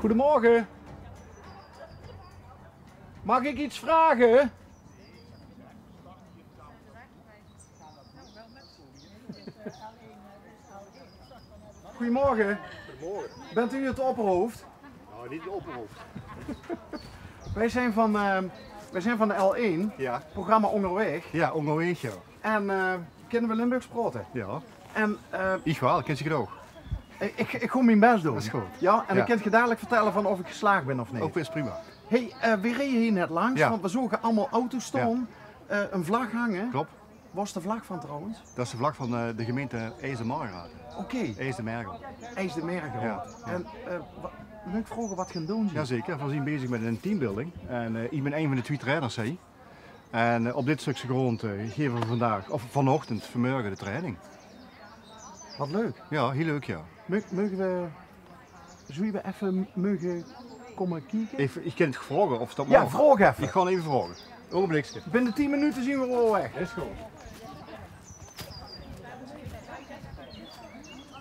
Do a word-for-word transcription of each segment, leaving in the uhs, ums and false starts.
Goedemorgen. Mag ik iets vragen? Goedemorgen. Goedemorgen. Bent u het opperhoofd? Nou, niet het opperhoofd. Wij zijn van, eh, wij zijn van de L één, ja, programma Óngerwaeg. Ja, Óngerwaeg, ja. En, eh, kinne we Limburgs praote? Ja. En, eh, ich waal, kin zich ouch. Ik, ik, ik gaon mien bès doon. Dat is good. Ja, en dan kint ge dalik vertelle van of ik geslaag bin of neet. Ouch bès prima. Hey, eh, we reje hie net langs, ja, want we zoge allemaol auto's staon, eh, een vlag hange. Klop. Wat is de vlag van trouwens? Dat is de vlag van, eh, de gemeinte IJsde-Margraten. Oké. IJsde-Mergel. IJsde-Mergel. Ja, ja. En, eh, wa-, maag ik vraoge wat ge aan 't doon zeet? Jazeker, we zien bezig met een teambuilding. En, eh, ik bin ein van de twie trainers hie. En, eh, op dit stukje grond, eh, geve we vandaag, of vanochtend, vanmorgen de training. Wat leuk. Ja, hiel leuk, ja. Meuge we Zouw we effe meuge kómme kieke? Effe, ich kin 't vraoge of dat maag. Ja, vraog effe. Ich gaon effe vraoge. Ougenblikske. Binne tien minute zien we waal weg. Is good.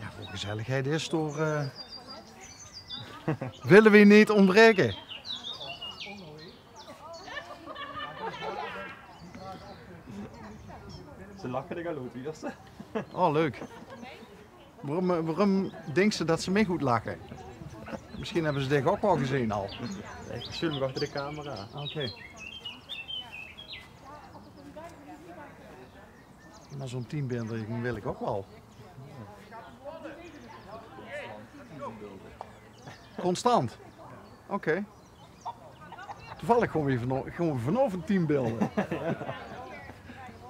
Ja, veur gezelligheid is door, eh, wille we neet ontbreke. Ze lache de galoot, wie is dat? Oh, leuk. Waorum, eh, waorum dinks se dat ze mich oetlache? Misschien hebbe ze dich ouch waal gezeen al. Ich film achter de camera. Oké. Maar zo'n teambuilding wil ik ook wel. Constant? Oké. Toevallig gaon we vano-, gaon we vanaovend teambuilde.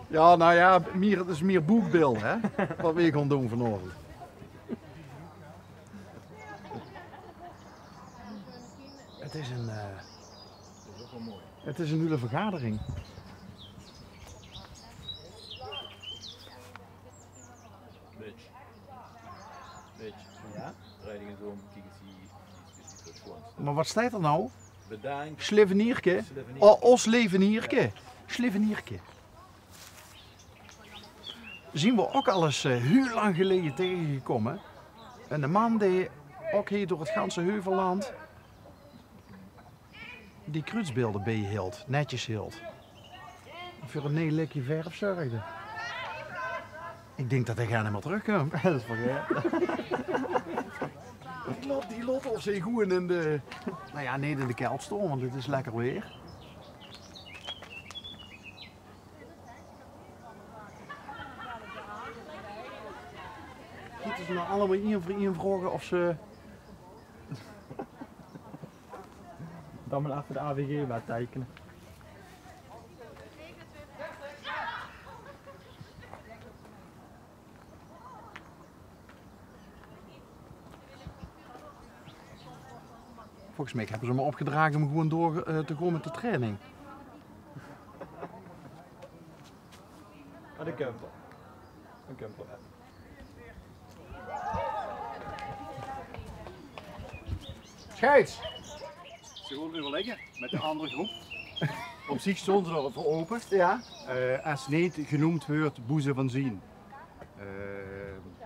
Ja, nou ja, mier, het is mier boekbeelden, hè, wat we gaon doon vanaovend. Het is een, eh, het is een hele vergadering. Mitch. Mitch. Ja? Draai dich ins óm, kiek ins hie. Maar wat steit er nou? Bedankt. Slevenierke? Slevenierke. Oh, os Levenierke. Slevenierke. Zien we ook al eens, eh, heel lang geleden tegengekomen. En de man die ook hier door het ganse Heuvelland die kruutsbeelden bijhield, netjes hield. Veur een neej likje verf zörgde. Ik dink dat hij gaar neet mier terugkump. Dat is vergaete. Die lot, die lot of ze gewoon in de, nou ja, neet in de kelt stoon, want het is lekker weer. Giete ze nou allemaol ien veur ien vraoge of ze Dan maar even de A V G maar tekenen. Volgens mij hebben ze me opgedragen om gewoon door, eh, te gaan met de training. Ah, de camper. Een camper. Scheids! Ze gaon euverlègke mit de anger gróp. Op zich stónge ze d'r veur aope. Ja. Eh, es neet genoemd weurt boe ze van zien. Eh,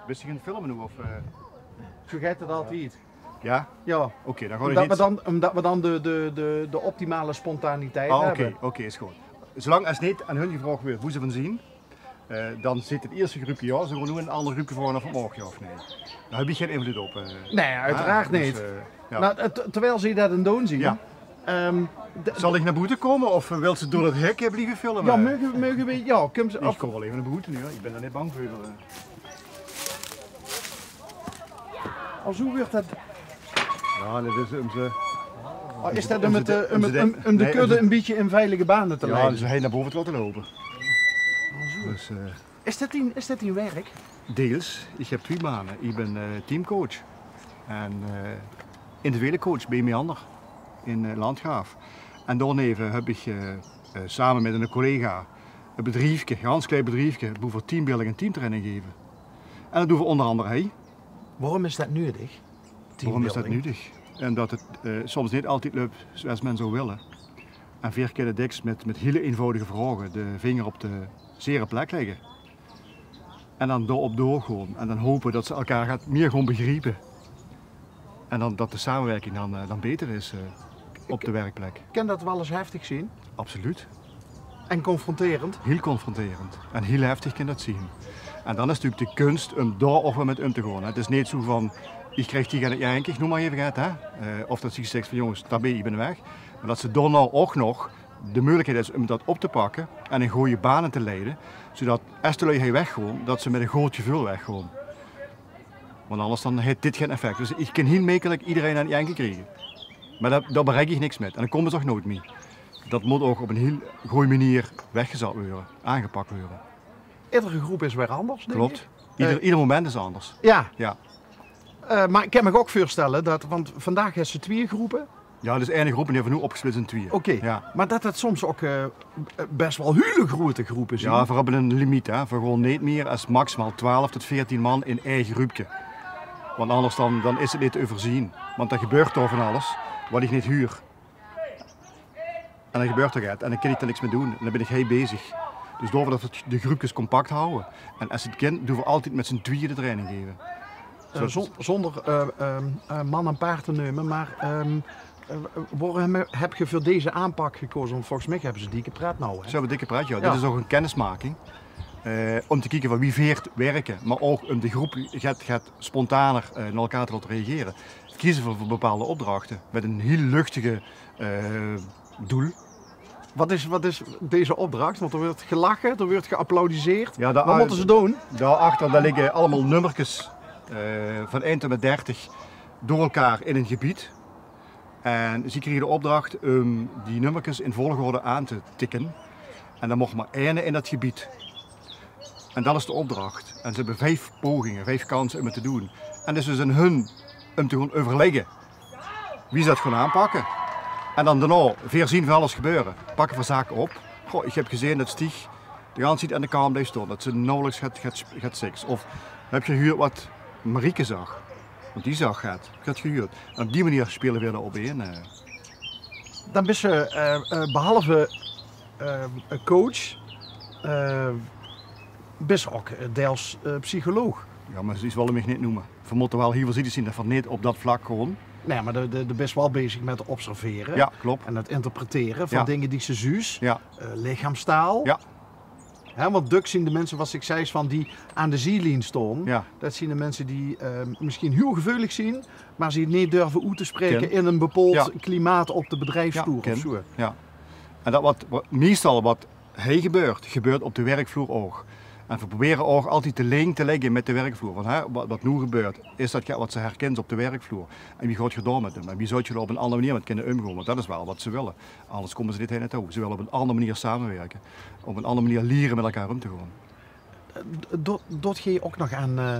bis se gaon filme noe, of, eh? Zoe geit 't altied. Ja? Ja. Oké, dan gaon ich neet. Umdat we dan, umdat we dan de, de, de, de optimale spontaniteit hebbe. Ah, oké, oké, is good. Zoelang es neet aan hun gevraog weurt boe ze van zien, eh, dan zeet 't ierste grópke ja, ze gaon noe 'n anger grópke vraoge of 't maag, ja of nee. Dao höb ich gein invlood op, eh. Nee, oeteraard neet. Mer, eh, terwijl ze dat aan 't doon zien, ehm, zal ich nao boete kómme of wilt ze door 't hek, eh, blieve filme? Ja, meuge, meuge we, ja, kóm ze. Ich kóm waal effe nao boete, ja. Ich bin d'r neet bang veur, eh. Al zoe weurt dat. Ja, dat is um ze, oh, is dat um de kudde 'n bietje in veilige bane te leie? Ja, ze heen nao bove te laote loupe. Oh, zoe. Dus, eh, is dat dien, is dat dien werk? Deels. Ich höb twie bane. Ich bin, eh, teamcoach en, eh, individuele coach bie Meander in, eh, Landgraaf. En daoneve höb ich, eh, eh, same mit 'ne collega e bedriefke, gans klein bedriefke, boe v'r teambuilding en teamtraining geve. En dat doon v'r ónger angere hie. Waorum is dat nudig? Waorum is dat nudig? Umdat 't, eh, soms neet altied löp zoeas me zou wille. En veer kinne dèks mit, mit hiel einvoudige vraoge de vinger op de zere plek lègke. En dan dao-op doorgaon. En dan hope dat ze elkaar get mieë gaon begriepe. En dan dat de samewirking dan, eh, dan beter is, eh, op de werkplek. Kin dat waal ins heftig zien? Absoluut. En confronterend? Hiel confronterend. En hiel heftig kin dat zien. En dan is 't natuurlik de kuns um dao ouch weer mit um te gaon. 't Is neet zoe van, ich krieg die aan 't janke, ich neum mer effe get, hè. Eh, of dat ze zègke van: "Jónges, tabé, ich bin weg." Mer dat ze daonao ouch nog de meugelikheid is um dat op te pakke en in gooj bane te leide, zoedat es de lui hei weggaon, dat ze mit e good geveul weggaon. Want anders dan haet dit gein effect. Dus ich kin hiel mekelik ederein aan 't janke kriege. Mer dao, dao bereik ich niks mit. En dan kómme ze ouch noeats mie. Dat mót ouch op 'n hiel gooj meneer weggezat weure, aangepak weure. Iedere groep is weer anders, dink ich. Klopt. Ieder, eh, ieder moment is anders. Jao. Jao. Eh, mer ich kin mich ouch veurstelle dat, want vandaag hes se twieë groepe. Jao, dus eine groep en die höbbe v'r noe opgesplits in twieë. Oké, jao. Mer dat dat soms ouch, eh, bès waal hiel groete groepe zien. Jao, v'r höbbe 'n limiet, hè. V'r gaon neet mie es maximaal twelf tot veertien man in ei groepke. Want anders dan, dan is 't neet te euverzeen. Want d'r gebeurt dao van alles wat ich neet huur. En dan gebeurt d'r get en dan kin ich d'r niks mit doon. En dan bin ich hei bezig. Dus daoveur dat v'r de groepkes compact hawwe. En es 't kin, doon v'r altied mit z'n twieë de training geve. Eh, zon-, zonder, eh, ehm, eh, man en paard te neume, mer, ehm, eh, waorum höb geer veur deze aanpak gekoze? Want volges mich höbbe ze dikke pret noe, hè? Ze höbbe dikke pret, jao. Jao. Dit is ouch 'n kennismaking. Eh, um te kieke van wie veer wirke, mer ouch um de groep get, get spontaner, eh, nao elkaar te laote reagere. Kieze veur, veur bepaalde opdrachte mit 'n hiel luchtige, eh, doel. Wat is, wat is deze opdracht? Want d'r weurt gelache, d'r weurt geapplaudiseerd. Jao, wat mótte ze doon? Dao achter, dao ligke allemaol nummerkes, eh, van ein tot en mit dertig door elkaar in ein gebied. En zie kriege de opdracht um die nummerkes in volgorde aan te tikke. En dan moch mer eine in dat gebied. En dat is de opdracht. En ze höbbe vief poginge, vief kanse um 't te doon. En 't is dus aan hun um te gaon euverlègke wie ze dat gaon aanpakke. En dan daonao, veer zien van alles gebeure, pakke v'r zake op. Goh, ich höb gezeen dat Stieg de ganse tied aan de kant bleef staon, dat ze nauwelijks get, get, get seks. Of höb geer gehuurd wat Marieke zag? Want die zag get, höb geer gehuurd. En op die meneer speule veer d'r op in, eh. Dan bis se, eh, eh, behalve, eh, coach, eh, bis se ouch, eh, deils, eh, psycholoog. Jao, mer zoe wille v'r mich neet neume. V'r mótte waal hiel veurzichtig zien dat v'r neet op dat vlak gaon. Nae, mer de, de, de bis waal bezig mit observere. Jao, klop. En 't interpretere van, jao, dinger die se zuus. Jao. Eh, lichaamstaal. Jao. Hè, want dök zien de minse, wat ich zag, van die aan de zielien staon. Jao. Dat zien de minse die, eh, misschien hiel geveulig zien, mer ze 't neet durve oet te spraeke, kin, in ein bepaold, jao, klimaat op de bedriefsvloer, jao, of zoe. Jao. En dat wat, wat meistal wat hei gebeurt, gebeurt op de werkvloer ouch. En v'r probere ouch altied de link te lègke mit de werkvloer. Van, hè, wat, wat noe gebeurt, is dat get wat se herkins op de werkvloer. En wie gaot geer dao mit um? En wie zouwt geer dao op 'n ander meneer mit kinne umgaon? Want dat is waal wat ze wille. Anders kómme ze neet hei nao touw. Ze wille op 'n ander meneer samewirke. Op 'n ander meneer liere mit elkaar um te gaon. Eh, do-, doot geer ouch nog aan, eh,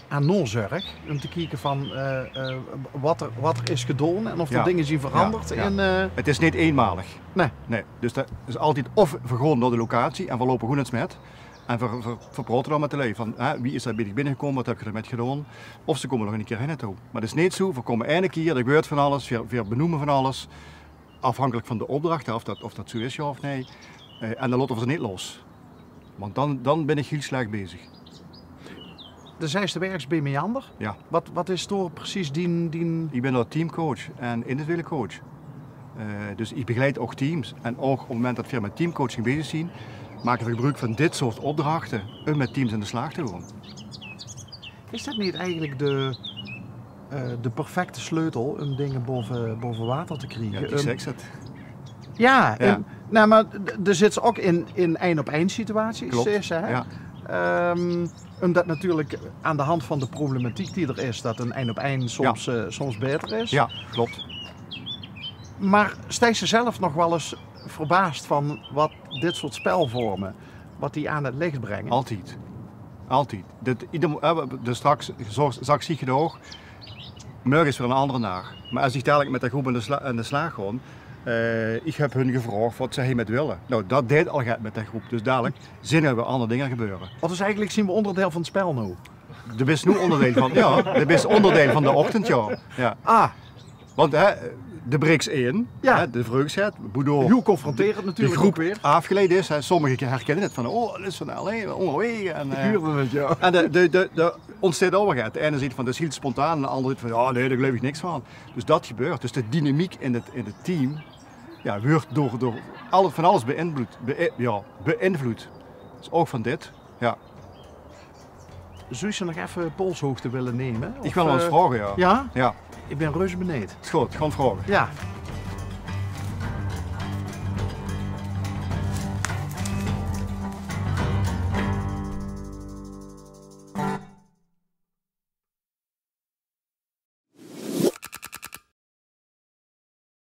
aan naozörg? Um te kieke van, eh, eh, wat d'r, wat d'r is gedaon en of d'r, jao, dinger zien, jao, veranderd, jao, in, eh. 't Is neet einmalig. Nae. Nae. Dus dat is altied of v'r gaon nao de locatie en v'r loupe gewoen ins mit. En v'r, v'r, v'r praote dan mit de lui van, hè, wie is dat bie dich binnegekómme, wat höb geer d'r mit gedaon? Of ze kómme nog 'ne kier hei nao touw. Mer 't is neet zoe, v'r kómme eine kier, d'r gebeurt van alles, veer, veer benoeme van alles. Aafhankelik van de opdracht, hè, of dat, of dat zoe is, jao of nae. Eh, en dan laote v'r ze neet los. Want dan, dan bin ich hiel slech bezig. De zesde werks bie Meander. Jao. Wat, wat is dao precies dien, dien... Ich bin dao teamcoach en individuele coach. Eh, dus ich begeleid ouch teams. En ouch op 't moment dat veer mit teamcoaching bezig zien, make veer gebruuk van dit soort opdrachte um mit teams aan de slaag te gaon. Is dat neet eigelik de, eh, de perfecte sleutel um dinger baove, baove water te kriege? Jao, die... Um, zeks 't. Jao, jao. Um, noe, mer d-, d'r zits ouch in, in ein-op-ein situaties, klop, zès se, hè? Jao. Ehm, umdat natuurlik aan de hand van de problematiek die d'r is, dat ein-op-ein, jao, soms, eh, soms baeter is. Jao, klop. Mer steis se zelf nog waal ins verbaasd van wat dit soort spelvorme, wat die aan 't lich bringe? Altied. Altied. Dit, ieder mo-, hè, we, dus straks, zoe, zag ich 't ouch, mörge is weer 'nen andere daag. Mer es ich dalik mit de groep aan de sla-, aan de slaag gaon, eh, ich höb hun gevraog wat ze hei mit wille. Noe, dat deit al get mit de groep. Dus dalik zeen d'r weer ander dinger gebeure. Wat is eigelik, zien we onderdeil van 't spel noe? De bis noe onderdeil van, jao, de bis onderdeil van de ochtend, jao. Jao. Ah. Want, hè, De brix in, Ja. hè, de vreugdheid, boedoor Hiel confronterend de natuurlik groep óch weer. Aafgeleid is. Hè. Sommige herkinne het van, oh, dat is van, allee, óngerwaeg. En, Ich eh, huurde het, ja. en de, de, de, de ontsteit al wat. De eine zegt van, dat is hiel spontaan, en de andere zegt van, ja, nee, daar geloof ik niks van. Dus dat gebeurt. Dus de dynamiek in het, in het team, ja, wordt door, door al, van alles beïnvloed. Be, ja, beïnvloed. Dus ook van dit. Ja. Zouws se nog effe polshoogte wille numme? Ich wil nog ens vraoge, ja. Ja? Ja, Ich bin reuze beneejd. is good. Gewoon vraoge. Ja.